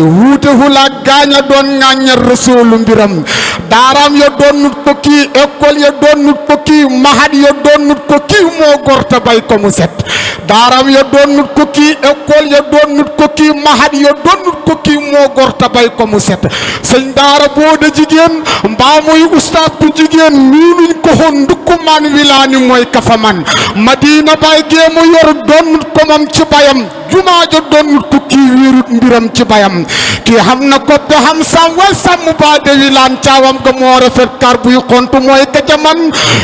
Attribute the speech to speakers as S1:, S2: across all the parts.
S1: wuute hula gaaña doon ŋàññal rasuulu mbiram daaraam ya doonut ko kii école ya doonut ko kii mahad ya doonut ko kii moo gorta bay ko mu set daaraam ya doonut ko kii école ya doonut ko kii mahad ya doonut ko kii moo gorta bay ko mu set sëñ daara boo da jigéen mbaa muy ustaas bu jigéen miinuñ ko xoon ndukkumaan wilaani mooy kafaman madina bay géemu yor doonut ko moom ci bayam jumaa ja doonut ko kii wéerut mbiram ci bayam kii xam na ko te xam sam way sàmm baa de wilaan caawam ga moo rafet kaar buy xontu mooy ka jaman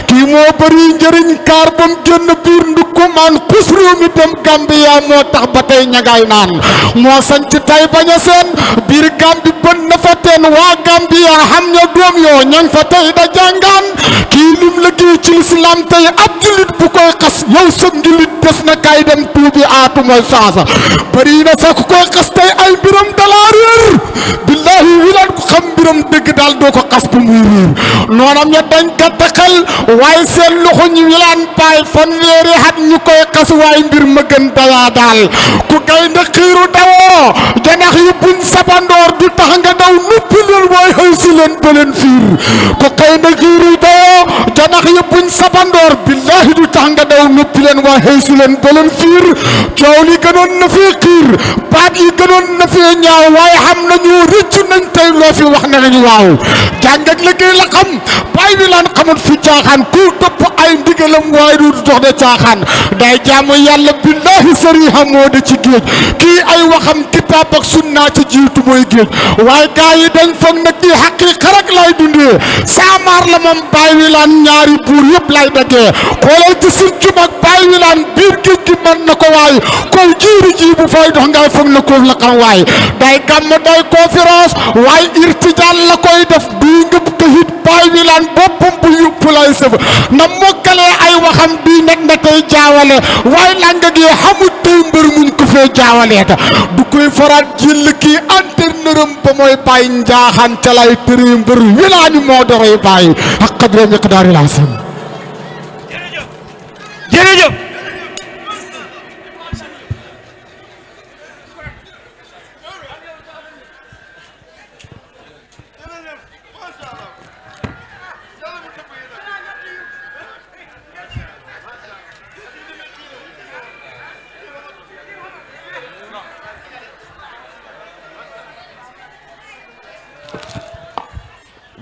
S1: kii moo bëri njëriñ kaar bam génn biir ndukkumaan xus réew mi dem Gambia moo tax ba tey ñagaay naan moo sanc tay bañ a seen biir Gambi bën na fa teen waa Gambia xam ña doom yoo ñaŋ fa tey da jàngaan kii lim liggéey ci lislaam tey ab jullit bu koy xas yow sa ngilit des na kay dem tuubi aatu mooy saasa bëri na sax ku koy xas tey ay mbiram dalaa réer billaahi wilaan ko xam mbiram dëgg daal doo ko xas bu muy réer noonam ña dañ gàtta xel waaye seen loxo ñu wilaan paay fanweeri at ñu koy xas waaye mbir ma gën dayaa daal ku gaynde xiiru dawoo janax yi buñ sabandoor du tax nga daw nuppi leen waaye xëy si leen ba leen fiir ku gaynde xiiru dawoo janax yi buñ sabandoor billaahi du tax nga daw nuppi leen waaye xëy si leen ba leen fiir coow li gënoon na fee xiir baat yi gënoon na fee ñaaw waaye xam nañu rëccu nañ tey loo fi wax na nañu waaw jàng ak liggéey la xam bàyyi wi laan xamut fi caaxaan ku topp ay ndigalam waaye du dox de caaxaan day jaamu yàlla billaahi sariha moo de ci géej kii ay waxam kitaab ak sunna ci jiitu mooy géej waaye gaa yi dañ foog na kii xaqiiqa rek lay dundee saamaar la moom bàyyi wi laan ñaari buur yëpp lay daggee xoolal ci surjum ak bàyyi wi laan biir géej gi mën na ko waay kow jiiri ji bu fay dox ngay foog na koof la xam waay day gàmm day conférence waaye irtijaal la koy def bii ngëp këhit bàyyi wi laan boppam bu yupp lay sëf na mokkalee ay waxam bii nekk na tey jaawale waaye langa gi xamut tey mbër muñ ko fee jaawalee ta du koy faraat jël kii antenneuram ba mooy bàyyi njaaxaan ca lay tëree mbër wilaani moo doroy bàyyi ak xadre miqdaari laa sam
S2: jërëjëf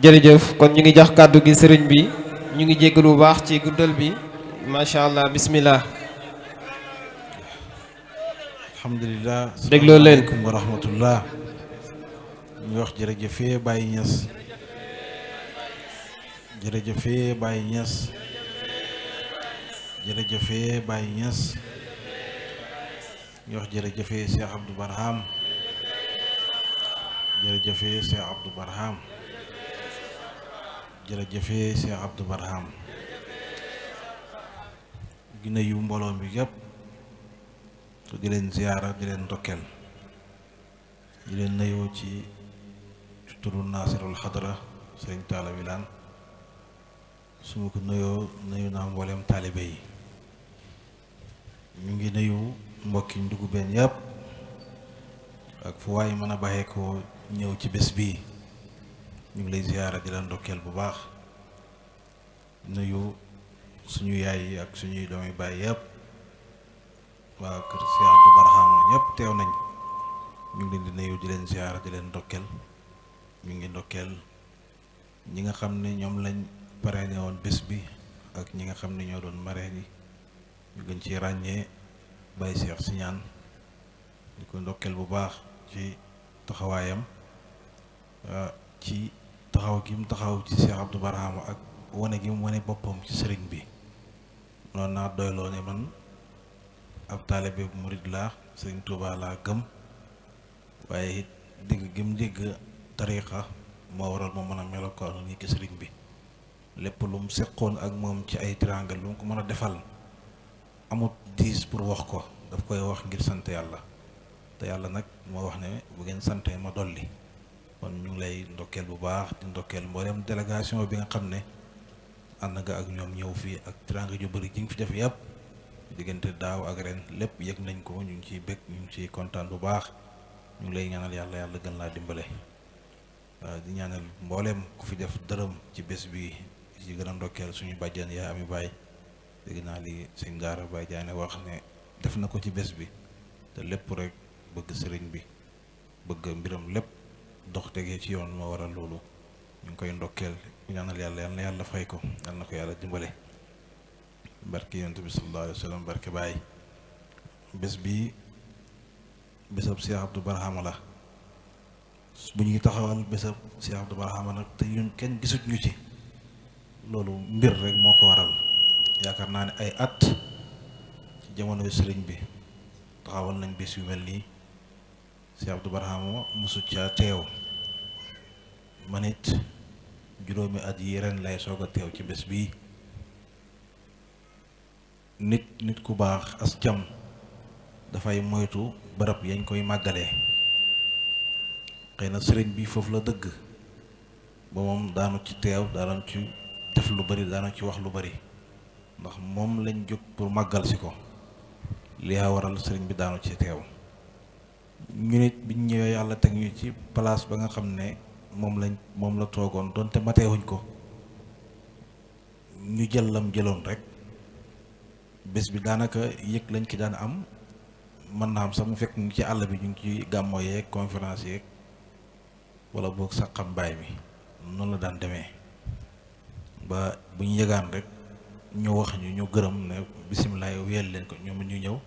S2: jërëjëf kon ñu ngi jox kàddu gi sëriñ bi ñu ngi jéggalu bu baax ci guddal bi macha allah bismillah
S3: alhamdulilah
S2: dégloo leen
S3: asalaamaaleykum wa rahmatullah ñu wax jërëjëfee Baye Niass jërëjëfee Baye Niass jërëjëfee Baye Niass ñu wax jërëjëfee Cheikh Abdou Barham jërëjëfee Cheikh Abdou Barham jërëjëfee Cheikh Abdou Barham gina yu mbooloo mi yëpp di leen ziyaara di leen ndokkeel di leen nuyoo ci turu Naasirul Xadra Sëriñ Taala Wilane su ma ko nuyoo nuyu naa mboolem taalibe yi ñu ngi nuyu mbokki Ndugubeen yëpp ak fu waay mën a baxee ko ñëw ci bés bii ñu ngi lay ziyaara di leen ndokkeel bu baax nuyu suñu yaay yi ak suñuy doomi baay yëpp waa kër Cheikh Abdou Barham ñëpp teew nañ ñu ngi leen di nuyu di leen ziyaara di leen ndokkeel ñu ngi ndokkeel ñi nga xam ne ñoom lañ parrainé woon bés bi ak ñi nga xam ne ñoo doon marraine yi ñu gën ci ràññee Baye Cheikh Siñaan di ko ndokkeel bu baax ci taxawaayam ci taxaw gi mu taxaw ci Cheikh Abdou Barham ak wane gi mu wane boppam ci sëriñ bi noonu naa doyloo ne man ab taalibe bu murid laa sëriñ Tuubaa laa gëm waaye it digg gi mu digg tariixa moo waral moo mën a melokaanu nii ki sëriñ bi lépp lu mu seqoon ak moom ci ay triangle lu mu ko mën a defal amut diis pour wax ko daf koy wax ngir sant yàlla te yàlla nag moo wax ne bu ngeen santee ma dolli kon ñu ngi lay ndokkeel bu baax di ndokkeel mboolem délégation bi nga xam ne ànd nga ak ñoom ñëw fii ak triangle yu bëri ji nga fi def yëpp diggante daaw ak ren lépp yëg nañ ko ñu ngi ciy bëgg ñu ngi ciy kontaan bu baax ñu ngi lay ñaanal yàlla yàlla gën laa dimbale. di ñaanal mbooleem ku fi def dërëm ci bés bi ci gën a ndokkeel suñu bàjjan yaa ami baay dégg naa li sëñ Daara Baye Diané wax ne def na ko ci bés bi te lépp rek bëgg sëriñ bi bëgg mbiram lépp dox tegee ci yoon moo waral loolu ñu ngi koy ndokkeel ñu ñaanal yàlla yal na yàlla fay ko yal na ko yàlla dimbale barke yonent bi sallallahu alayhi wa sallam barke Baye. bés bi bésab Cheikh Abdou Barhama la bu ñuy taxawal bésab Cheikh Abdou Barhama nag te ñun kenn gisut ñu ci loolu mbir rek moo ko waral yaakaar naa ne ay at ci jamonoy sëriñ bi taxawal nañ bés yu mel nii Cheikh Abdou Barhama mosut caa teew man it juróomi at yi ren lay soog a teew ci bés bii. nit ku baax as jam dafay moytu barab yañ koy màggalee xëy na sëriñ bi foofu la dëgg ba moom daanu ci teew daanu ci def lu bari daanu ci wax lu bari ndax moom lañ jóg pour màggal si ko li waral sëriñ bi daanu ci teew ñu nit biñ ñëwee yàlla teg ñu ci place ba nga xam ne moom la toogoon donte mateewuñ ko ñu jël lam jëloon rek bés bi daanaka yëg lañ ki daan am mën naa am sax mu fekk ñu ci àll bi ñu ngi ci gàmmo yeeg conférence yeeg wala boog sax xam mbaay mi noonu la daan demee ba bu ñu yëgaan rek ñu wax ñu gërëm ne bisimilah wéyal leen ko ñoom ñu ñëw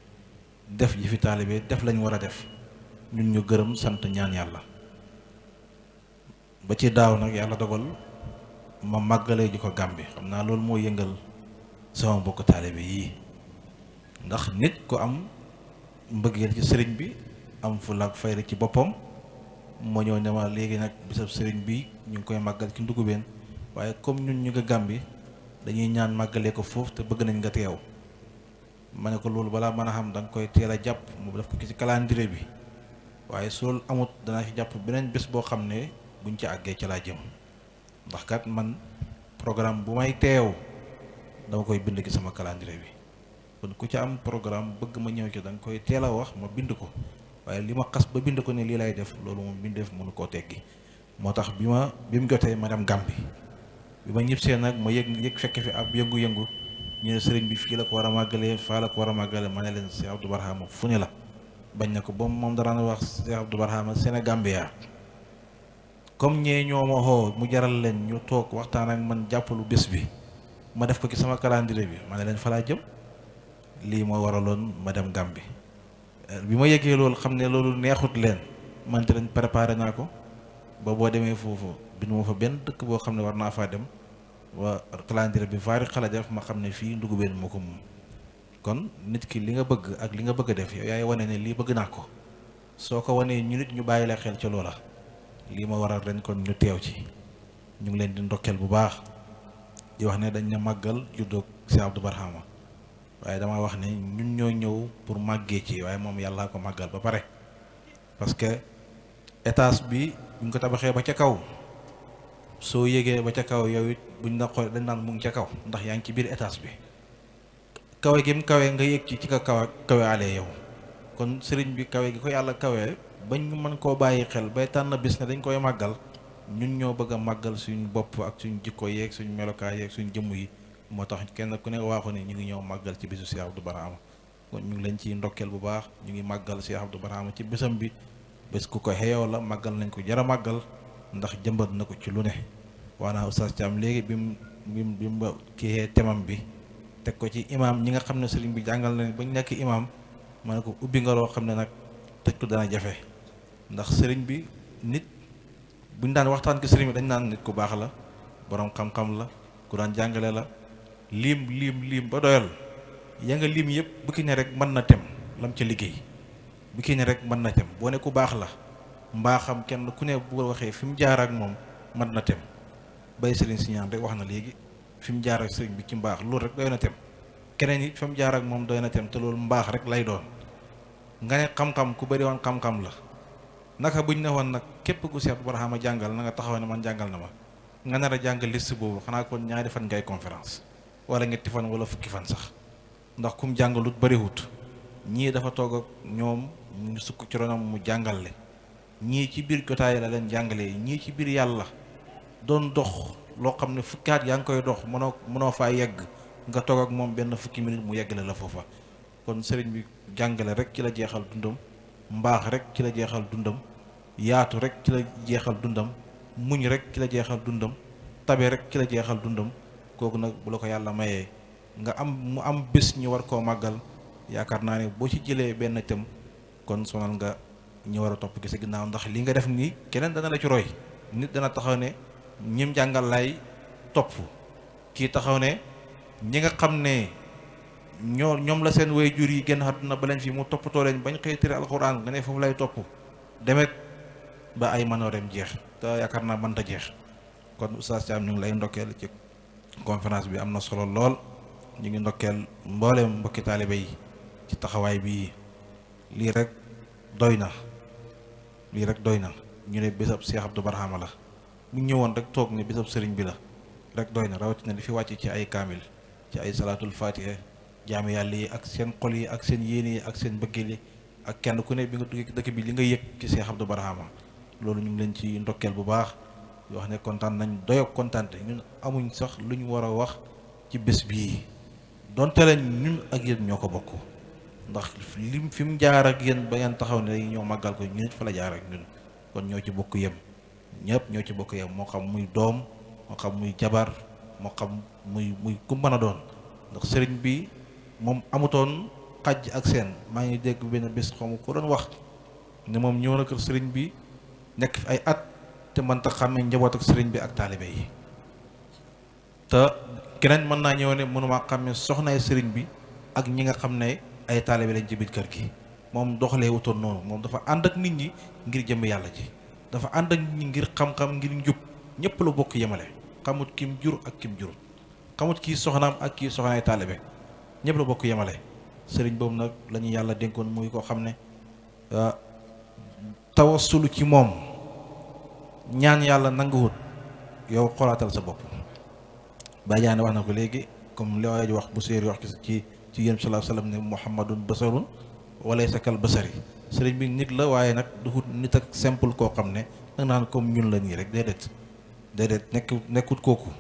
S3: def ji fi taalibe def lañ war a def ñun ñu gërëm sant ñaan yàlla ba ci daaw nag yàlla dogal ma màggalee ji ko Gàmbi xam naa loolu moo yëngal sama mbokk taalibe yii ndax nit ku am mbëggeel ci sëriñ bi am fulla ak fayda ci boppam moo ñëw ne ma léegi nag bisab sëriñ bi ñu ngi koy màggal ci Ndugubeen waaye comme ñun ñu nga Gàmbi dañuy ñaan màggalee ko foofu te bëgg nañ nga teew ma ne ko loolu balaa mën a xam da nga koy teel a jàpp mu def ko ci calendrier bi waaye soo amut danaa ci jàpp beneen bés boo xam ne buñ ci àggee ci laa jëm ndax kat man programme bu may teew dama koy bind ci sama calendrier bi kon ku ci am programme bëgg ma ñëw ci da nga koy teel a wax ma bind ko waaye li ma xas ba bind ko ne lii lay def loolu moom bindeef mënu koo teggi moo tax bi mu jotee ma dem Gàmbi bi ma ñibbisee nag ma yëg fekk fi ab yëngu-yëngu ñu ne sëriñ bi fii la ko war a màggalee faa la ko war a màggalee ma ne leen Cheikh Abdou Barhama fu ne la bañ na ko ba moom daraan wax Cheikh Abdou Barhama Sénégambia comme ñee ñoo ma xoo mu jaral leen ñu toog waxtaan ak man jàppalu bés bi ma def ko ci sama calendrier bi ma ne leen fa laa jëm lii moo waraloon ma dem Gàmbi bi ma yëgee loolu xam ne loolu neexut leen man te leen préparé naa ko ba boo demee foofu bi nu ma fa benn dëkk boo xam ne war naa faa dem waa calendrier bi vaari xala def ma xam ne fii Ndugubeen moo ko moom kon nit ki li nga bëgg ak li nga bëgg a def yow yaay wane ne lii bëgg naa ko soo ko wanee ñu nit ñu bàyyi la xel ca loola lii ma waral ren kon ñu teew ci ñu ngi leen di ndokkeel bu baax di wax ne dañ ne màggal juddoog Cheikh Abdou Barhama waaye dama wax ne ñun ñoo ñëw pour màggee ci waaye moom yàllaa ko màggal ba pare parce que étage bi buñ ko tabaxee ba ca kaw soo yégee ba ca kaw yow it buñ la xool dañ naan mu ngi ca kaw ndax yaa ngi ci biir étage bi kawe gi mu kawe nga yëg ci ka kawe alee yow kon sëriñ bi kawe gi ko yàlla kawe bañ ñu mën koo bàyyi xel bay tànn bis ne dañ koy màggal ñun ñoo bëgg a màggal suñu bopp ak suñu jikko yeeg suñu melokaay yeeg suñu jëmm yi moo tax kenn ku ne waaxu ne ñu ngi ñëw màggal ci bisu Cheikh Abdou Barhama kon ñu ngi leen ciy ndokkeel bu baax ñu ngi màggal Cheikh Abdou Barhama ci bésam bi bés ku ko xeyoo la màggal nañ ko jara màggal ndax jëmbat na ko ci lu ne waanaa Oustaz Thiam léegi bi mu kiyee temam bi teg ko ci imaam ñi nga xam ne sëriñ bi jàngal na bañ nekk imaam ma ne ko ubbi nga loo xam ne nag tëj ko dana jafe ndax sëriñ bi nit buñ daan waxtaan ki sëriñ bi dañ naan nit ku baax la borom xam-xam la ku daan jàngale la liim ba doyal ya nga lim yëpp bu ki ne rek mën na tem lam ca liggéey bu ki ne rek mën na tem boo ne ku baax la mbaaxam kenn ku ne bu waxee fi mu jaar ak moom mën na tem bay sëriñ si ñaan rek wax na léegi fi mu jaar ak sëriñ bi ci mbaax loolu rek doy na tem keneen it fa mu jaar ak moom doy na tem te loolu mbaax rek lay doon nga ne xam-xam ku bëri woon xam-xam la naka buñ ne woon nag képp ku Cheikh Abdou Barhama jàngal na nga taxaw ne man jàngal na ma nga nar a jàngal liste boobu xanaa kon ñaari fan ngay conférence wala ñetti fan wala fukki fan sax ndax kum jàngalut bëriwut ñii dafa toog ak ñoom ñu sukk ci ronam mu jàngal le ñii ci biir jotaay la leen jàngalee, ñii ci biir yàlla doon dox loo xam ne fukki at yaa ngi koy dox mënoo faa yegg nga toog ak moom benn fukki minute mu yeggale la foofa. kon sëriñ bi jàngale rek ci la jeexal dundam, mbaax rek ci la jeexal dundam, yaatu rek ci la jeexal dundam, muñ rek ci la jeexal dundam, tabe rek ci la jeexal dundam. kooku nag bu la ko yàlla mayee nga mu am bés ñu war koo màggal, yaakaar naa ne boo ci jëlee benn thème kon sonal nga ñu war a topp gi sa ginnaaw, ndax li nga def nii keneen dana la ci roy. nit dana taxaw ne ñim jàngal lay topp, kii taxaw ne ñi nga xam ne ñoom la seen way jur yi génn àdduna ba leen fi mu toppatoo leen bañ xëy tëri alxuraan nga ne foofu lay topp, demet ba ay manooreem jeex te yaakaar naa mënta jeex. kon Oustaz Thiam ñu ngi lay ndokkeel ci conférence bi, am na solo lool. ñu ngi ndokkeel mbooleem mbokki taalibe yi ci taxawaay bi. lii rek doy na, lii rek doy na. ñu ne bésab Cheikh Abdou Barhama la, mu ñëwoon rek toog ne bésab sëriñ bi la rek doy na, rawatina li fi wàcc ci ay kaamil, ci ay salaatul fatiha, jaami yàlla yi ak seen xol yi ak seen yéene yi ak seen bëggeel yi, ak kenn ku ne bi nga duggee dëkk bi li nga yëg ci Cheikh Abdou Barhama. loolu ñu ngi leen ci ndokkeel bu baax, yoo xam ne kontaan nañ doyoo kontaante. ñun amuñ sax lu ñu war a wax ci bés bii, donte leen ñun ak yéen ñoo ko bokk, ndax lim fi mu jaar ak yéen ba ngeen taxaw ne ñoo màggal ko, ñun fa la jaar ak ñun. kon ñoo ci bokk yem, ñëpp ñoo ci bokk yem, moo xam muy doom, moo xam muy jabar, moo xam muy ku mën a doon. ndax sëriñ bi moom amutoon xaj ak seen. maa ngi dégg benn bés xamu ko doon wax ne moom ñëw na kër sëriñ bi nekk fi ay at te mënta xàmme njaboot ak sëriñ bi ak taalibe yi. te keneen mën naa ñëw ne mënuma xàmme soxnaay sëriñ bi ak ñi nga xam ne ay taalibe lañ ci biir kër gi. moom doxalee wutoon noonu, moom dafa ànd ak nit ñi ngir jëm yàlla ji, dafa ànd ak nit ñi ngir xam-xam, ngir njub. ñëpp la bokk yemale, xamut kim jur ak kim jurut, xamut kii soxnaam ak kii soxnaay taalibe, ñëpp la bokk yemale. sëriñ boobu nag la ñu yàlla dénkoon muy koo xam ne tawassulu ci moom ñaan yàlla nanguwut. yow xoolaatal sa bopp. Badiane wax na ko léegi, comme li waay wax bu séeri wax ci yéen sallallahu alayhi wa sallam ne muhammadun basarun walaysa kal basari. sëriñ bi nit la waaye nag du nit ak simple koo xam ne danga naan comme ñun la nii rek, déedéet nekkut kooku.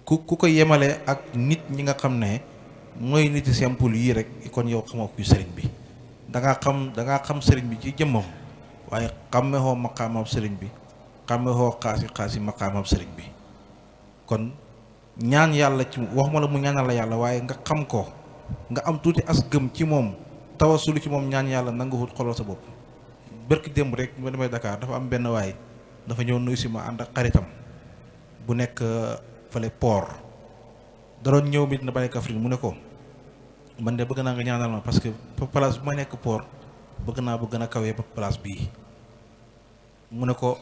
S3: ku ko yemale ak nit ñi nga xam ne mooy nit simple yii rek, kon yow xamoo kuy sëriñ bi. dangaa xam sëriñ bi ci jëmmam, waaye xàmmewoo maqaamam sëriñ bi, xàmmewoo xaasi maqaamam sëriñ bi. kon ñaan yàlla ci waxuma la mu ñaanal la yàlla, waaye nga xam ko, nga am tuuti as gëm ci moom, tawasulu ci moom, ñaan yàlla nanga wut xolal sa bopp. bërki démb rek ma demee Dakar dafa am benn waay dafa ñëw nuyu si ma ànd ak xaritam bu nekk fale port, da doon ñëw mit na bàyyi Kaffrine. mu ne ko man de bëgg naa nga ñaanal ma, parce que place bu ma nekk port bëgg naa bu gën a kawee ba place bii. mu ne ko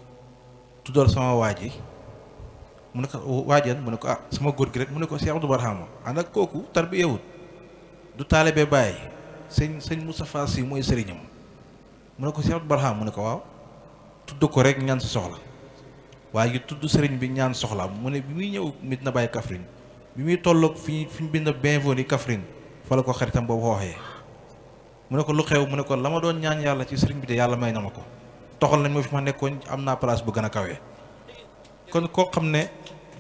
S3: tuddal sama waa ji. mu ne ko waajal, mu ne ko sama góor gi rek. mu ne ko Cheikh Abdou Barhama. ànd ak kooku tarbiyewut, du taalibe Baay, sëñ Moustapha Sy mooy sëriñam. mu ne ko Cheikh Abdou Barhama. mu ne ko waaw. tudd ko rek ñaan si soxla. waaye gi tudd sëriñ bi ñaan soxla. mu ne bi muy ñëw mit na bàyyi Kaffrine, bi muy tolloog fi ñu bind bienvenue Kaffrine, fa la ko xaritam boobu xooxee. mu ne ko lu xew. mu ne ko la ma doon ñaan yàlla ci sëriñ bi de yàlla may na ma ko, toxal nañ ma fi ma nekkoon, am naa place bu gën a kawee. kon koo xam ne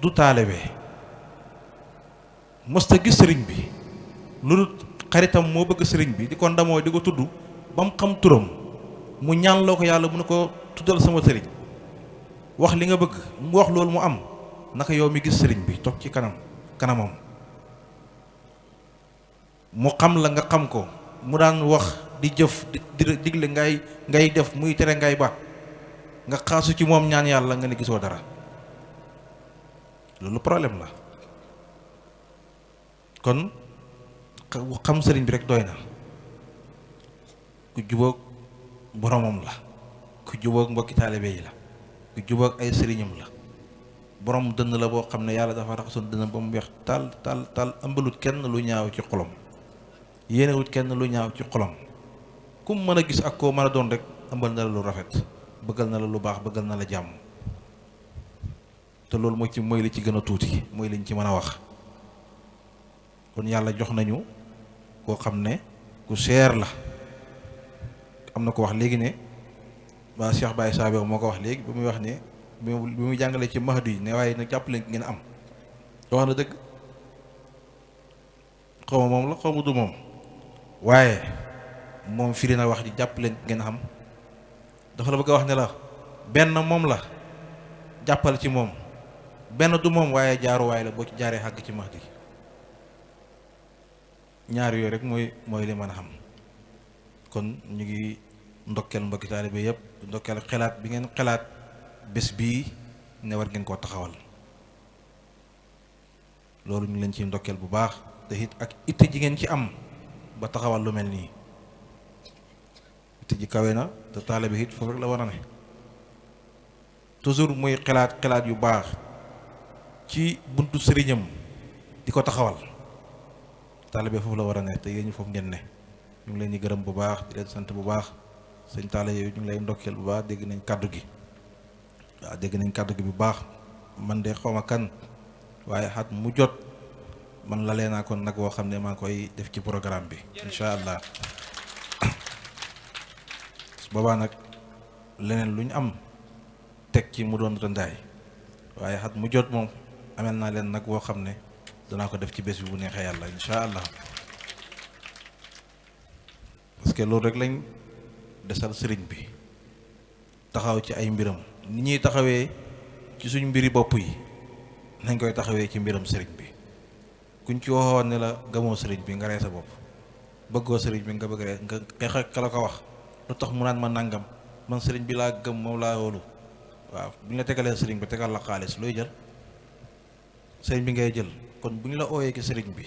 S3: du taalibe, mosta gis sëriñ bi, lu dul xaritam moo bëgg sëriñ bi, di ko ndamoo di ko tudd ba mu xam turam, mu ñaan loo ko yàlla. mu ne ko tuddal sama sëriñ, wax li nga bëgg, mu wax loolu mu am. naka yow mi gis sëriñ bi toog ci kanamam, mu xam la nga xam ko, mu daan wax di jëf di digle ngay def, muy tere ngay ba, nga xaasu ci moom ñaan yàlla nga ne gisoo dara. loolu problème la. kon xam sëriñ bi rek doy na. ku jubóog boromam la, ku jubóog mbokki taalibe yi la, ku jubóog ay sëriñam la. borom dënn la boo xam ne yàlla dafa raxasoon dënn ba mu weex tal ëmbalut kenn lu ñaaw ci xolam, yéenewut kenn lu ñaaw ci xolam. ku mu mën a gis ak koo mën a doon rek ëmbal na la lu rafet, bëggal na la lu baax, bëggal na la jàmm. te loolu mooy li ci gën a tuuti, mooy liñ ci mën a wax. kon yàlla jox nañu koo xam ne ku seer la. am na ko wax léegi ne waa Cheikh Baye Saabir moo ko wax léegi ba muy wax ne bi muy jàngalee ci Mahdi yi ne waaye nag jàpp leen ngeen am wax na dëgg. xaw ma moom la xaw ma du moom waaye moom firi na wax ji jàpp leen ngeen xam dafa la bëgg a wax ne la benn moom la jàppal ci moom benn du moom waaye jaaruwaay la boo ci jaaree xàgg ci Mahdi ñaar yooyu rek mooy li mën a xam kon ñu ngi ndokkeel mbokki taalibe yëpp ndokkeel xelaat bi ngeen xelaat bés bii ne war ngeen koo taxawal loolu ñu leen ciy ndokkeel bu baax te it ak itte ji ngeen ci am ba taxawal lu mel nii itte ji kawe na te taalibe it foofu rek la war a ne toujours muy xelaat yu baax ci buntu sëriñam di ko taxawal taalibe foofu la war a ne te yéen ñi foofu ngeen ne ñu ngi leen di gërëm bu baax di leen sant bu baax sëñ Talla yooyu ñu ngi lay ndokkeel bu baax dégg nañ kàddu gi waaw dégg nañ kàddu gi bu baax man de xawma kan waaye xat mu jot man la lee naa kon nag woo xam ne maa ngi koy def ci programme bi incha allah boobaa nag leneen lu ñu am teg ci mu doon rëndaay waaye xat mu jot moom amel naa leen nag woo xam ne danaa ko def ci bés bi bu neexee yàlla incha allah parce que loolu rek lañ desal sëriñ bi taxaw ci ay mbiram ni ñuy taxawee ci suñu mbiri bopp yi nañ koy taxawee ci mbiram sëriñ bi kuñ ci waxoon ne la gëmoo sëriñ bi nga rey sa bopp bëggoo sëriñ bi nga bëgg rey nga xeex ak ka la ko wax lu tax mu naan ma nangam man sëriñ bi laa gëm moom laa wóolu waaw bu ñu la tegalee sëriñ bi tegal la xaalis looy jël sëriñ bi ngay jël kon bu ñu la ooyee ki sëriñ bi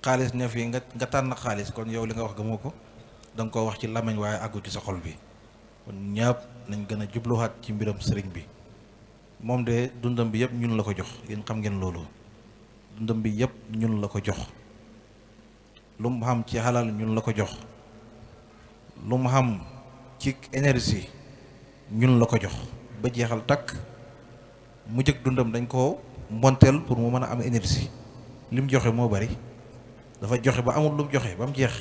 S3: xaalis ne fii nga tànn xaalis kon yow li nga wax gëmoo ko da nga koo wax ci làmmiñ waaye àggu ci sa xol bi kon ñëpp nañ gën a jubluwaat ci mbiram sëriñ bi moom de dundam bi yëpp ñun la ko jox yéen xam ngeen loolu dundam bi yëpp ñun la ko jox lu mu xam ci xalal ñun la ko jox lu mu xam ci énergie ñun la ko jox ba jeexal takk mu jëkk dundam dañ koo monteel pour mu mën a am énergie li mu joxe moo bari dafa joxe ba amul lu mu joxe ba mu jeex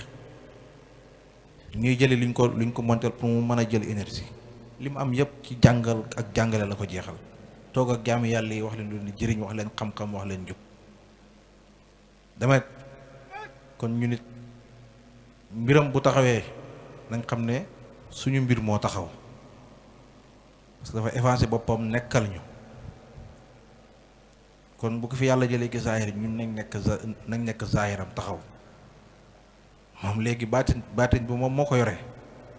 S3: ñuy jëli luñ ko monteel pour mu mën a jël énergie li mu am yëpp ci jàngal ak jàngale la ko jeexal toog ak jaamu yàlla yi wax leen lu ni jëriñ wax leen xam-xam wax leen jub demet kon ñu nit mbiram bu taxawee nañ xam ne suñu mbir moo taxaw parce que dafa effacé boppam nekkal ñu kon bu ko fi yàlla jëlee ki zaahir ñun nañ nekk zaahiram taxaw moom léegi baatin bi moom moo ko yore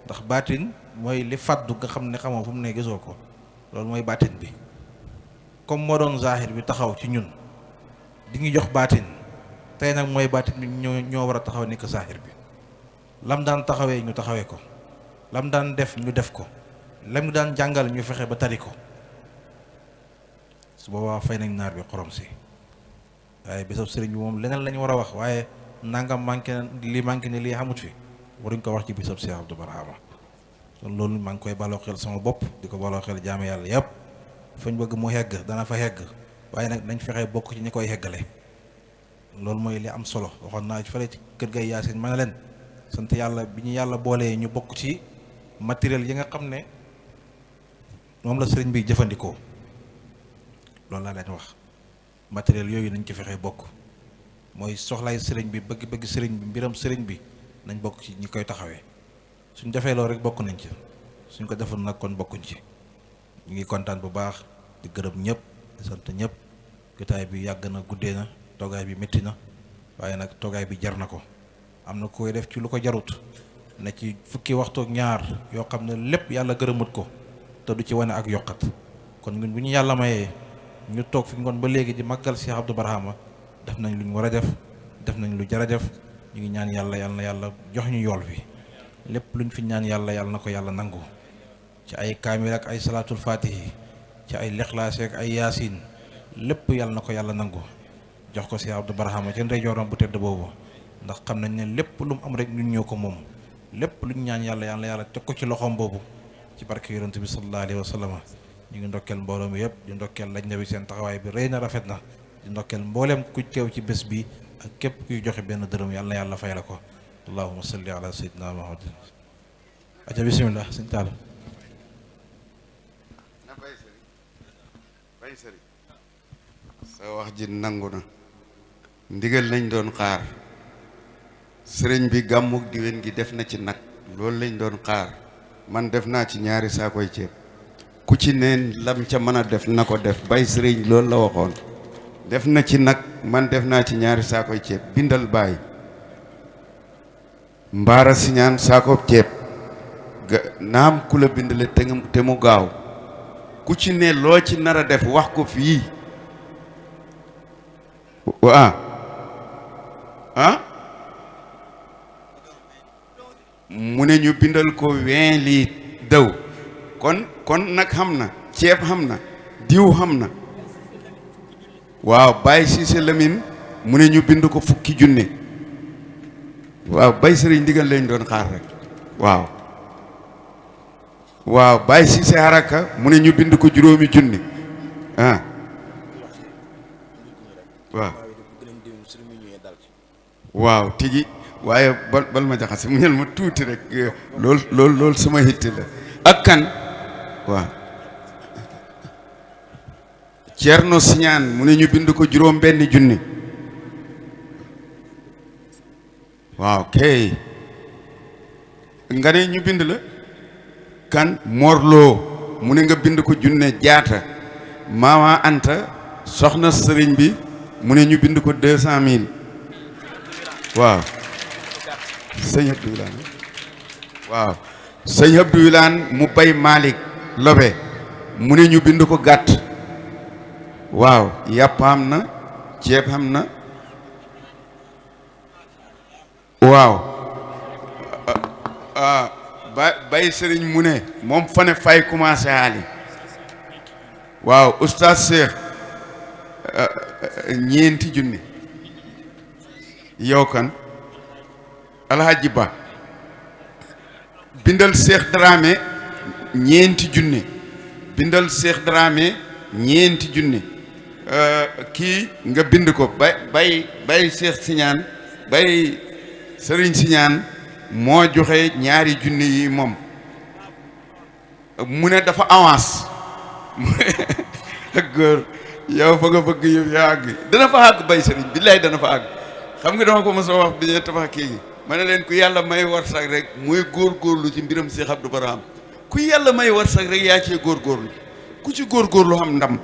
S3: ndax baatin mooy li fàddu nga xam ne xamoo fu mu ne gisoo ko loolu mooy baatin bi comme moo doon zaahir bi taxaw ci ñun di ñu jox baatin tey nag mooy baatin bi ñoo war a taxaw nekk zaahir bi lam daan taxawee ñu taxawee ko lam daan def ñu def ko lam daan jàngal ñu fexe ba tari ko su boobaa fay nañ naar bi xorom si waaye bésab sëriñ bi moom leneen lañu war a wax waaye nangam manqué ne lii xamut fi waruñ ko wax ci bésab Cheikh Abdou Barhama kon loolu maa ngi koy baloo xel sama bopp di ko baloo xel jaame yàlla yëpp fañ bëgg mu hegg dana fa hegg waaye nag nañ fexe bokk ci ñi koy heggale loolu mooy li am solo waxoon naa ci fële ci kër gay Yaasin ma ne leen sant yàlla bi ñu yàlla boolee ñu bokk ci matériel yi nga xam ne moom la sëriñ bi jëfandikoo loolu laa leen wax matériel yooyu nañ ci fexe bokk mooy soxlaay sëriñ bi bëgg sëriñ bi mbiram sëriñ bi nañ bokk ci ñi koy taxawee suñ defee loolu rek bokk nañ ci suñ ko defoon nag kon bokkuñ ci ñu ngi kontaan bu baax di gërëm ñëpp di sant ñëpp jotaay bi yàgg na guddee na toogaay bi métti na waaye nag toogaay bi jar na ko am na koy def ci lu ko jarut ne ci fukki waxtu ak ñaar yoo xam ne lépp yàlla gërëmut ko te du ci wane ak yokkat kon ñun bu ñu yàlla mayee ñu toog fi ngoon ba léegi di màggal Cheikh Abdou Barhama def nañ lu ñu war a def nañ lu jar a def ñu ngi ñaan yàlla na yàlla jox ñu yool bi lépp luñ fi ñaan yàlla na ko yàlla nangu ci ay kaamil ak ay salaatul faatihi ci ay lixlaas ak ay yaasin lépp yàlla na ko yàlla nangu jox ko Cheikh Abdou Barhama ci ndeyjooram bu tedd boobu ndax xam nañ ne lépp lu mu am rek ñun ñoo ko moom lépp luñ ñaan yàlla teg ko ci loxoom boobu ci barke yonent bi sallallahu alayhi wa sallam ñu ngi ndokkeel mbooloo mi yëpp di ndokkeel lañ na bi seen taxawaay bi rëy na rafet na di ndokkeel mbooleem ku teew ci bés bi ak képp kuy joxe benn dërëm yàlla fay la ko allahumma salli ala sayyidina muhammadin aca bismillah sëñ Talla
S4: bay sëriñ sa wax ji nangu na ndigal lañ doon xaar sëriñ bi gàmmuk diwén gi def na ci nag loolu lañ doon xaar man def naa ci ñaari saakoy ceeb ku ci neen lam ca mën a def na ko def bay sëriñ loolu la waxoon def na ci nag man def naa ci ñaari saakoy ceeb bindal baay mbaara siñaan saakoob ceeb naam ku la bindale te mu gaaw ku ci ne loo ci nar a def wax ko fii mu ne ñu bindal ko 20 litres daw kon nag xam na ceeb xam na diw xam na waaw Baye Cissé Lamine mu ne ñu bind ko 1000 junne waaw bay sëriñ ndigal lañ doon xaar rek waaw Baye Cissé Haraka mu ne ñu bind ko 5 junne waaw tigi waaye bal ma jaxase mu ñel ma tuuti rek loolu sama hitte la ak kan waaw Ceerno Siñaan mu ne ñu bind ko 5 junne waaw kay nga ne ñu bind la kan Morloo mu ne nga bind ko 1 jaata Mama Anta soxna sëriñ bi mu ne ñu bind ko 200 000 waaw sëñ Abdou Wilane waaw sëñ Abdou Wilane mu bay Malick Lobe mu ne ñu bind ko gàtt waaw yàpp am na ceeb am na waaw bay sëriñ mu ne moom fa ne fay commencé haali waaw oustaz Cheikh 9 junne yow kan Alhaji Ba bindal Cheikh Dramé 9 junne bindal Cheikh Dramé 9 junne kii nga bind ko bay Cheikh Siñaan bay Sëriñ Siñaan moo joxe 2 junne yi moom mu ne dafa avance ak góor yow fa nga bëgg yow yaa àgg dana fa àgg bay sëriñ billaay dana fa àgg xam nga dama ko mos a wax bi ñu tabax kii gi ma ne leen ku yàlla may warsak rek muy góorgóorlu ci mbiram Cheikh Abdou Barham ku yàlla may warsak rek yaa cee góorgóorlu ku ci góorgóorlu xam ndam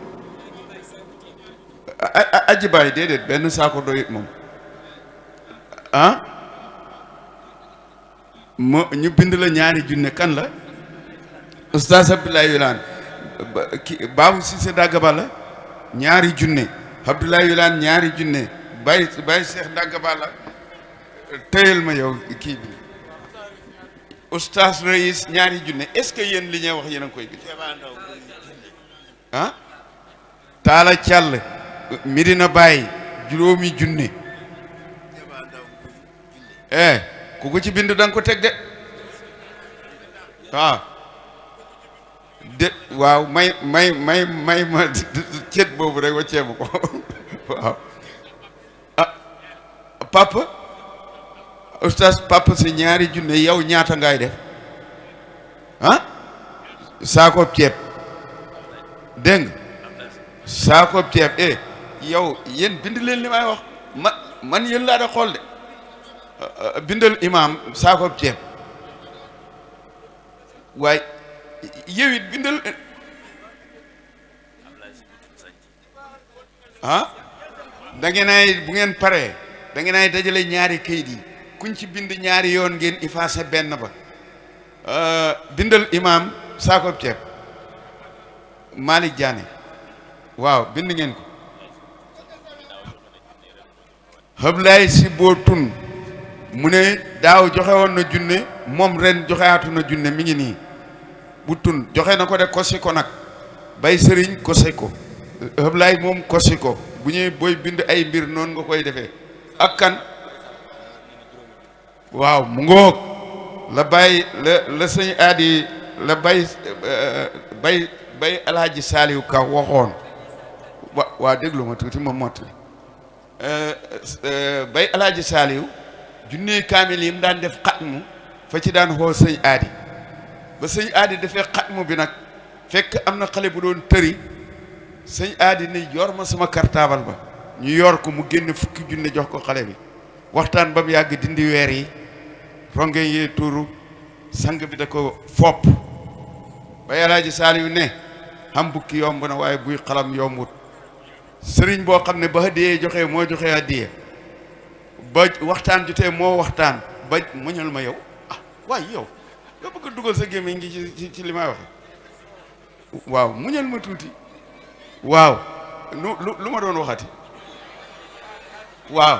S4: aji baay déedéet benn saako doyit moom ñu bind la 2 junne kan la oustaz Abdoulaye Wilane Babou Cissé Dagaba la 2 junne Abdoulaye Wilane 2 junne Baye Cheikh Dagaba la tëyal ma yow kii bi oustaz Reis 2 junne est-ce que yéen li ñuy wax yéen a ngi koy bind Taala Thiall Medina Baye 5 junne ku ko ci bind da nga ko teg de waaw may ma ceet boobu rek waccee ma ko waaw papa oustaz papa si 2 junne yow ñaata ngay def saakoob ceeb dégg nga saakoob ceeb yow yéen bind leen li may wax man yéen laa da xool de bindal imam saakoob ceeb waaye yow it bindal da ngeen ay bu ngeen paree da ngeen ay dajale 2 kayit yi kuñ ci bind 2 yoon ngeen effacé benn ba bindal imam saakoob ceeb Malick Diané waaw bind ngeen ko Ablaye si boo tun mu ne daaw joxe woon na 1 junne moom ren joxewaatu na 1 junne mi ngi nii bu tun joxe na ko de kosi ko nag bay sëriñ kosi ko Ablaye moom kosi ko bu ñuy booy bind ay mbir noonu nga koy defee ak kan waaw mu ngoog la bàyyi la sëñ aadi la bay Alhaji Saliou Ka waxoon waa déglu ma tuuti ma mottali bay Alhaji Saliou 1 kaamil yi mu daan def xatmu fa ci daan xoo sëñ aadi ba sëñ aadi dafee xatmu bi nag fekk am na xale bu doon tëri sëñ aadi ni yor ma sama cartable ba ñu yor ko mu génne fukki junne jox ko xale bi waxtaan ba mu yàgg dindi weer yi ronge yee tuuru sang bi da ko fopp ba Alaaji Saaliw ne xam bukki yomb na waaye buy xalam yombut sëriñ boo xam ne ba haddiyee joxe moo joxe haddiyee ba waxtaan jotee moo waxtaan ba muñal ma yow waaye yow nga bëgg a dugal sa gémmiñ ngi ci li may waxe waaw muñal ma tuuti waaw lu ma doon waxati waaw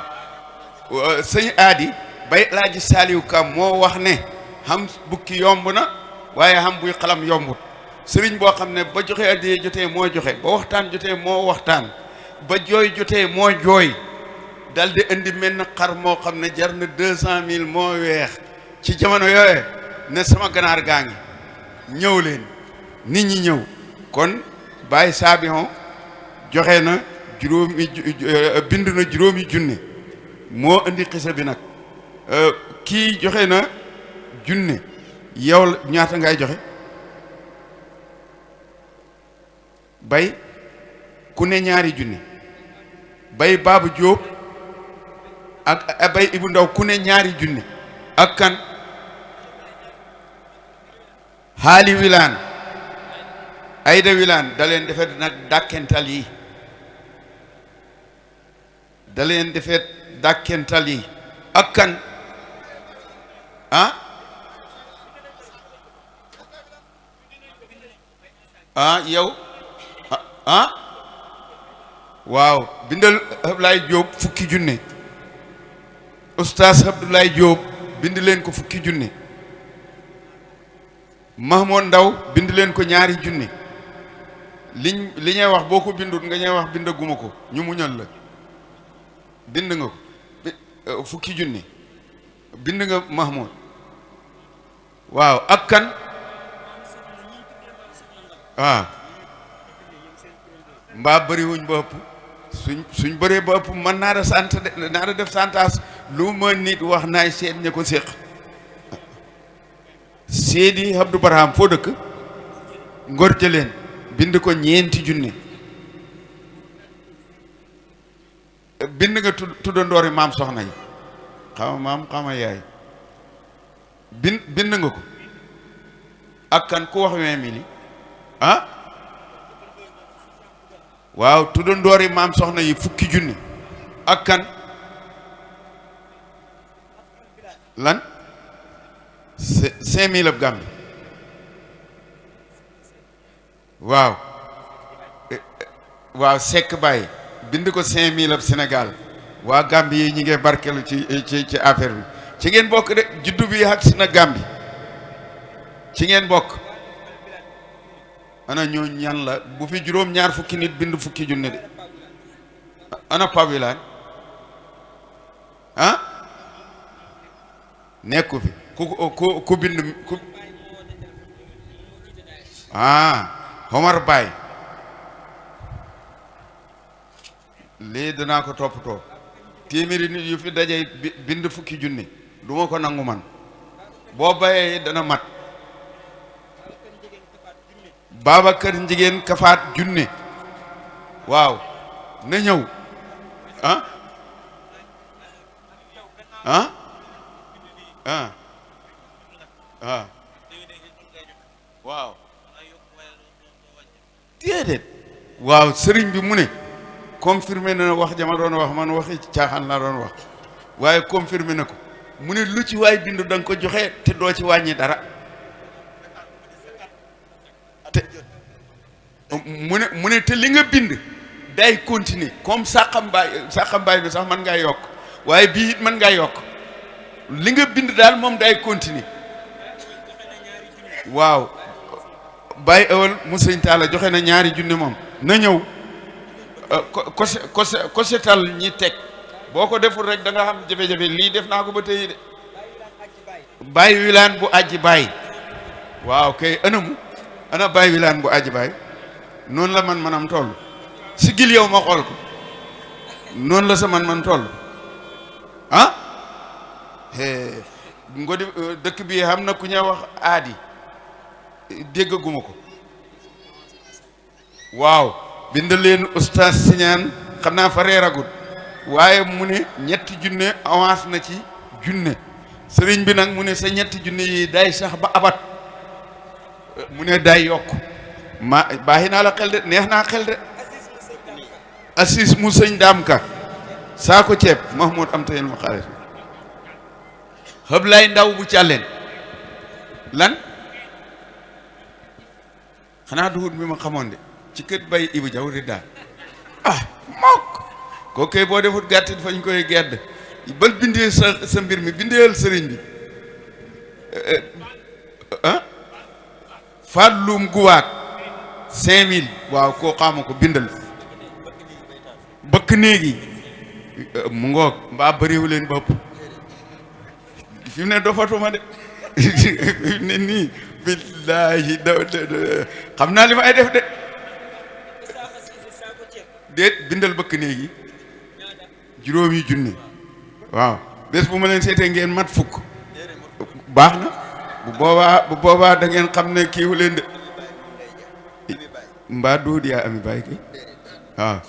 S4: sëñ aadi bay Alaaji Saaliw Ka moo wax ne xam bukki yomb na waaye xam buy xalam yombut sëriñ boo xam ne ba joxe addiyee jotee moo joxe ba waxtaan jotee moo waxtaan ba jooy jotee moo jooy dal di indi menn xar moo xam ne jar na 200 000 moo weex ci jamono yooye ne sama ganaar gaa ngi ñëw leen nit ñi ñëw kon Baye Sabion joxe na bind na juróomi junne moo indi xisa bi nag kii joxe na junne yow ñaata ngay joxe bay ku ne ñaari junne bay Baabu Jóob ak bay Ibu Ndaw ku ne ñaari junne ak kan Haali Wilaan Ayda Wilaan da leen defet nag dàkkental yi da leen defet dàkkental yi ak kan yow waaw bindal Abdoulaye Diop fukki junne Oustaz Abdoulaye Diop bind leen ko fukki junne Mahmoud Ndaw bind leen ko ñaari junne li ñuy wax boo ko bindut nga ñuy wax bindaguma ko ñu muñal la bind nga ko fukki junne bind nga Mahmoud waaw ak kan mbaa bëriwuñ ba ëpp suñ bëree ba ëpp man naa da def santaas lu ma nit wax naay seet ña ko séq Seydi Abdou Barham foo dëkk Ngor Jëleen bind ko ñeenti junne bind nga tuddandoori maam soxna yi xama maam xama yaay bind nga ko ak kan ku wax 20 000 waaw tuddandoori maam soxna yi fukki junne ak kan lan 5000 ab Gàmbi waaw Seck Baye bind ko 5000 ab Sénégal waa Gàmbi yi ñi ngee barkelu ci affaire bi ci ngeen bokk de juddu bi ak si na Gàmbi ci ngeen bokk ana ñoo ñan la bu fi juróom-ñaar fukki nit bind fukki junne de ana pawilaan nekku fi ku bind ku Omar Baye lii danaa ko toppatoo téeméeri nit yu fi dajee bind fukki junne du ma ko nangu man boo bayee dana mat Babacar Njigéen Kafaat junne waaw na ñëw waaw déedéet waaw sëriñ bi mu ne confirmé na wax jama doon wax man waxi caaxaan laa doon wax waaye confirmé na ko mu ne lu ci waay bindu da nga ko joxe te doo ci wàññi dara te mu ne te li nga bind day continuer comme sàqambaay bi sax mën ngaa yokk waaye bii it mën ngaa yokk li nga bind daal moom day continuer waaw Baye Ewal mu sëñ Talla joxe na ñaari junne moom na ñëw ko setal ñi teg boo ko deful rek da nga xam jafe-jafe lii def naa ko ba tey de Baye Wilaan bu aji Baye waaw kay ana Baye Wilaan bu aji Baye noonu la man toll si gil yow ma xool ko noonu la sa man toll ngodi dëkk bi xam na ku ñuy wax aadi déggaguma ko waaw bind leen oustaz Siñaan xam naa fa reeragut waaye mu ne ñetti junne avance na ci junne sëriñ bi nag mu ne sa ñetti junne yi day sax ba abat mu ne day yokk ma baaxi naa la xel de neex naa xel de assis mu sëñ daam ka saako ceeb Mahmoud am tayel ma xaalis xëb lay ndaw bu càlleen lan xanaa duhut bi ma xamoon de ci kër bay Ibu Jaw di daal ah mokk kooku boo defut gàttit fañ koy gedd bal bindee sa mbir mi bindeel sëriñ bi fàllum guwaat 5000 waaw koo xaama ko bindal bëkk néegi mu ngoog mbaa bëriwu leen bopp fi mu ne dofatuma de fi mu ne nii billaahi xam naa li may def de déet bindal bëkk néegi juróomi junne waaw bés bu ma leen seetee ngeen mat fukk baax na bu boobaa da ngeen xam ne kiiwu leen de mbaa duut yaa ami baay ki waaw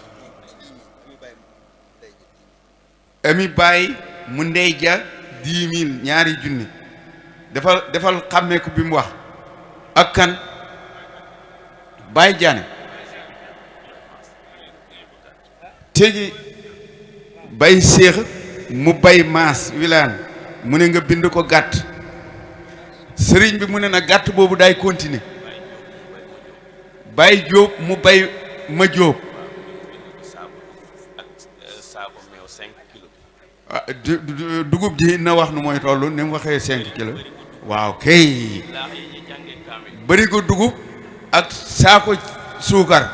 S4: ami baay mu ndey ja 10 000 ñaari junne defal xàmmeeku bi mu wax ak kan Baay Jaane teji bay séex mu bay maas wilaan mu ne nga bind ko gàtt sëriñ bi mu ne na gàtt boobu daay continuer bay jóob mu bay ma jóob dugub ji na wax nu mooy toll ni mu waxee 5 kilos waaw kay bëri ko dugub ak saako suukar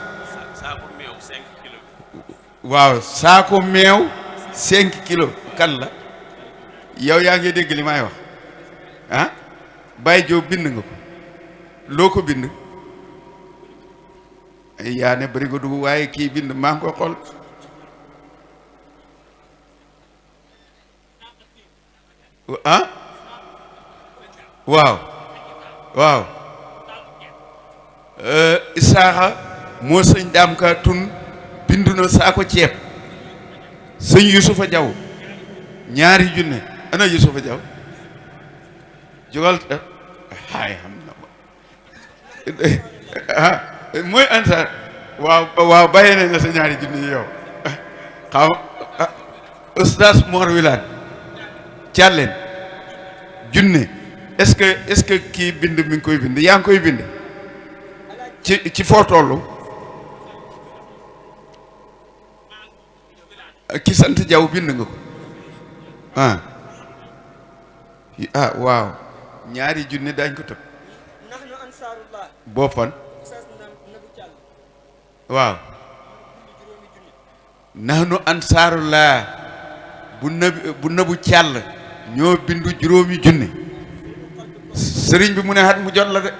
S4: waaw saako meew 5 kilos kan la yow yaa ngi dégg li may wax ah Baye Diop bind nga ko loo ko bind yaa ne bëri ko dugub waaye kii bind maa ngi ko xool ah waaw waaw Isaaxa moo sëñ daam ka tun bindu na saako ceeb sëñ Yusufa Jaw ñaari junne ana Yusufa Jaw jógal xaay xam na mooy ansaar waaw bàyyee nañ la sa ñaari junne yi yow xaw Oustaz Mor Wilane càlleen junne est-ce que kii bind mi ngi koy bind yaa ngi koy bind ci foo tollu ki sant Jaw bind nga ko waaw ñaari junne daañ ko tëb boppam waaw nahnu ansaarullah bu nabu càll ñoo bindu juróomi junne sëriñ bi mu ne at mu jot la de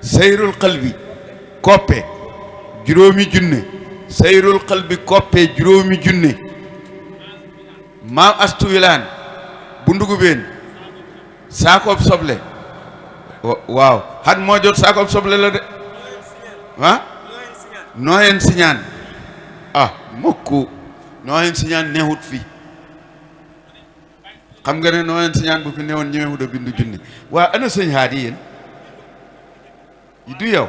S4: sayrul qalbi koppe juróomi junne sayrul qalbi koppe juróomi junne maam astu wilaan bu ndugubeen saakoob soble waaw at moo jot saakoob soble la de nooyeen siñaan mokku nooyeen siñaan neexut fii xam nga ne nooyeen siñaan bu fi newoon ñëwee da bindu junne waa ana sëñ haadi yéen du yow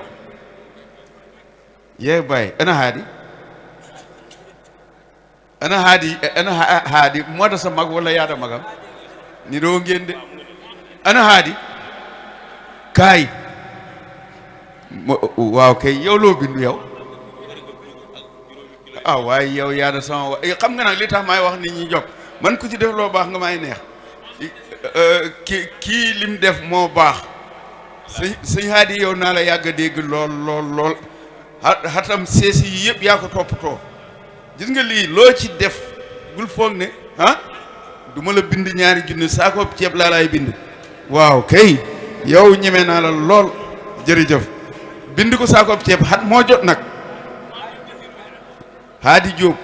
S4: yee bàyyi ana haadi moo da sa mag wala yaada magam ni doo ngeen de ana haadi kaay waaw kay yow loo bindu yow waaye yow yaada sama wa xam nga nag li tax may wax nit ñi jóg man ku ci def loo baax nga may neex kii lim def moo baax sëñ haadi yow naa la yàgg a dégg lool xatam seesi yi yëpp yaa ko toppatoo gis nga lii loo ci def bul foog ne du ma la bind ñaari junni saako ceeb laa laay bind waaw kay yow ñeme naa la lool jërëjëf bind ko saako ceeb xat moo jot nag Haadi Jóob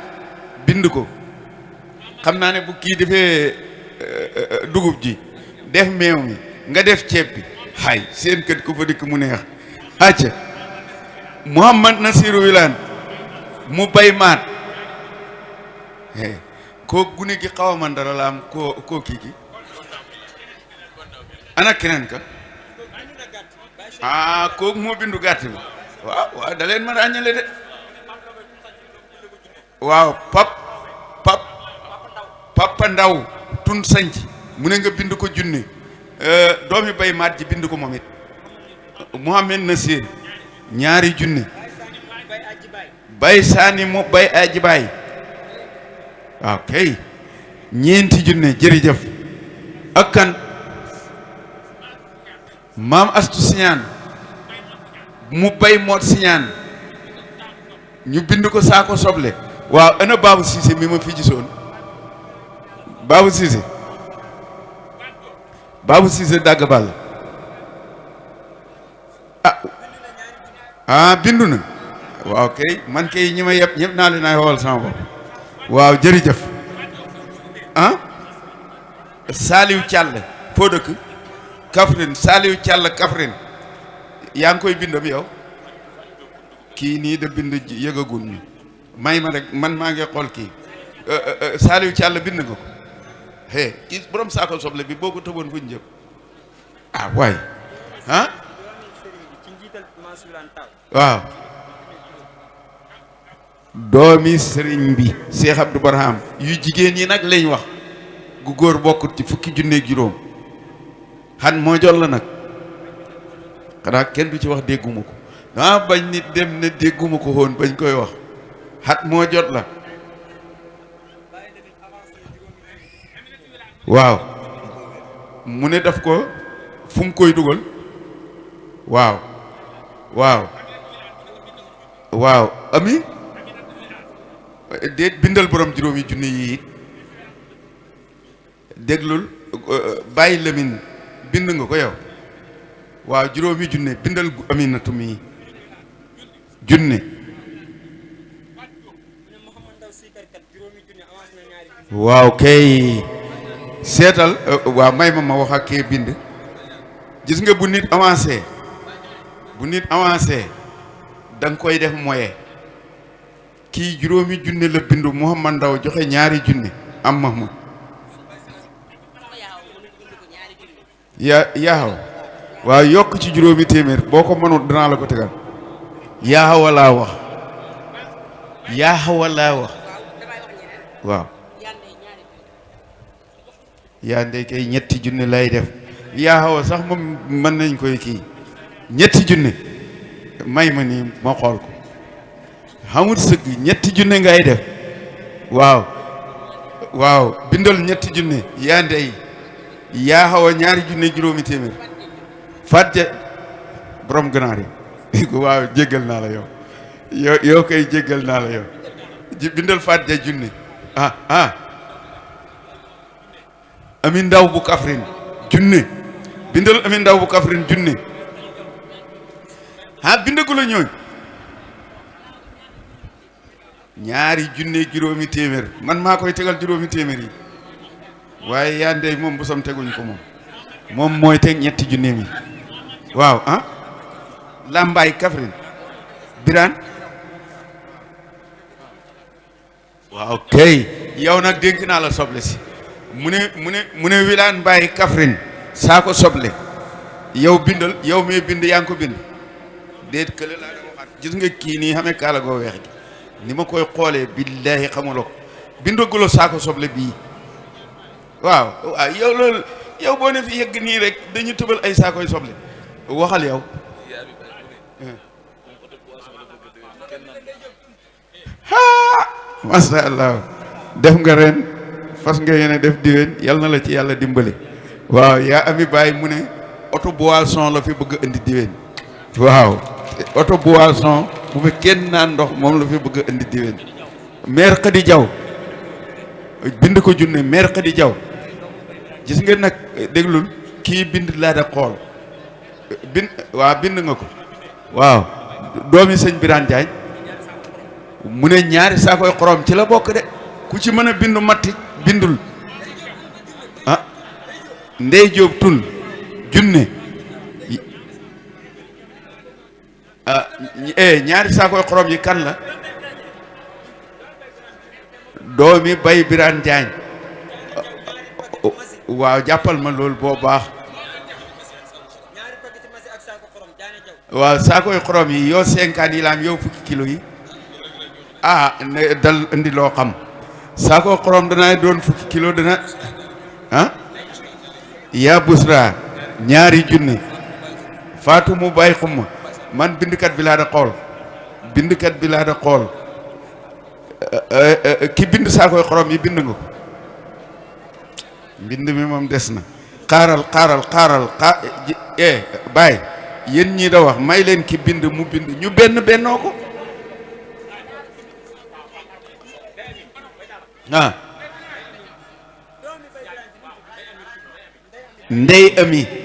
S4: bind ko xam naa ne bu kii defee dugub ji def meew mi nga def ceeb bi xay seen kët ku fa dikk mu neex acca Mouhamad Nasiru Wilane mu bay maat koo gune gi xaw a man dara la am koo kii gi ana keneen ka kooku moo bindu gàtt bi waaw da leen ma ràññale de waaw papa ndaw tun sanc mu ne nga bind ko junne doomi bay maat ji bind ko moom it Mouhamad Nasir ñaari junne bay saani mu bay aji baay waaw kay ñeenti junne jërëjëf ak kan maam astu siñaan mu bay moot siñaan ñu bind ko saako soble waaw ana Babou Cissé mi ma fi gisoon Babou Cissé dàgg ball bindu na waaw kay man kay ñi ma yëpp ñëpp naa leen ay xool sama bopp waaw jërëjëf Saliou Thiall foo dëkk Kaffrine Saliou Thiall Kaffrine yaa ngi koy bindam yow kii nii da bind yëgagul ñu may ma rek man maa ngi xool kii Saliou Thiall bind nga ko kii borom saako soble bi boo ko tëboon fuñ jëm waay waaw doomi sëriñ bi Cheikh Abdou Barham yu jigéen ñi nag lañ wax gu góor bokkut ci fukki junne juróom xan moo jot la nag xanaa kenn du ci wax dégguma ko bañ nit dem ne dégguma ko woon bañ koy wax xat moo jot la waaw mu ne daf ko fu mu koy dugal waaw ami déet bindal borom juróomi junne yi it déglul bàyyi Lamine bind nga ko yow waaw juróomi junne bindal Aminatu mi junne waaw kay seetal waaw may ma wax ak kee bind gis nga bu nit avancé da nga koy def moyen kii juróomi junne la bindu Mouhamad Ndaw joxe ñaari junne am Mahmoud yaaxaw waaw yokk ci juróomi téeméer boo ko mënul danaa la ko tegal yaaxawa laa wax waaw yaa ndey kay ñetti junne lay def yaaxawa sax moom mën nañ koy kii ñetti junne may ma nii ma xool ko xamul sëgg ñetti junne ngay def waaw bindal ñetti junne yaa ndey yaa xaw a ñaari junne juróomi téeméer fàtte borom ganaar yi waaw jéggal naa la yow koy jéggal naa la yow bindal fàtte junne Ami Ndaw bu Kaffrine junne bindal Ami Ndaw bu Kaffrine junne bindagu la ñooñ ñaari junne juróomi téeméer man maa koy tegal juróomi téeméer yi waaye yaa ndey moom bu sam teguñ ko moom mooy teg ñetti junne mi waaw Lambaay Kaffrine Birane waaw kay yow nag dénk naa la soble si mu ne Wilane Mbaye Kaffrine saa ko soble yow bindal yow mee bind yaa ngi ko bind déet kële laa dama waxaat gis nga kii nii xamee kaala goo weex gi ni ma koy xoolee billaahi xamuloo ko bindaguloo saa ko soble bii waaw yow loolu yow boo ne fi yegg nii rek dañu tëbal ay saakoy soble waxal yow masha Allah def nga ren fas nga yéene def diwén yal na la ci yàlla dimbali waaw yaa ami baay mu ne auto boisson la fi bëgg indi diwén waaw auto boisson bu fi kenn naan ndox moom la fi bëgg indi diwén maire Khady Diaw bind ko junne maire Khady Diaw gis nga nag déglul kii bind laa da xool bind nga ko waaw doomi sëñ Birane Diagne mu ne ñaari saakoy xorom ci la bokk de ku ci mën a bindu matti bindul Ndey Jóob Tun junne ñaari saakoy xorom yi kan la doomi Bay Birane Diagne waaw jàppal ma loolu boo baax waaw saakoy xorom yi yow 50 yi la am yow fukki kilo yi ne dal indi loo xam saakoy xorom dana doon fukki kilo dana yaa busra ñaari junni faatu mu bàyyi xumma man bindkat bi laa da xool ki bind saakoy xorom yi bind nga ko mbind mi moom des na xaaral bàyyi yéen ñii da wax may leen ki bind mu bind ñu bennoo ko ndey ami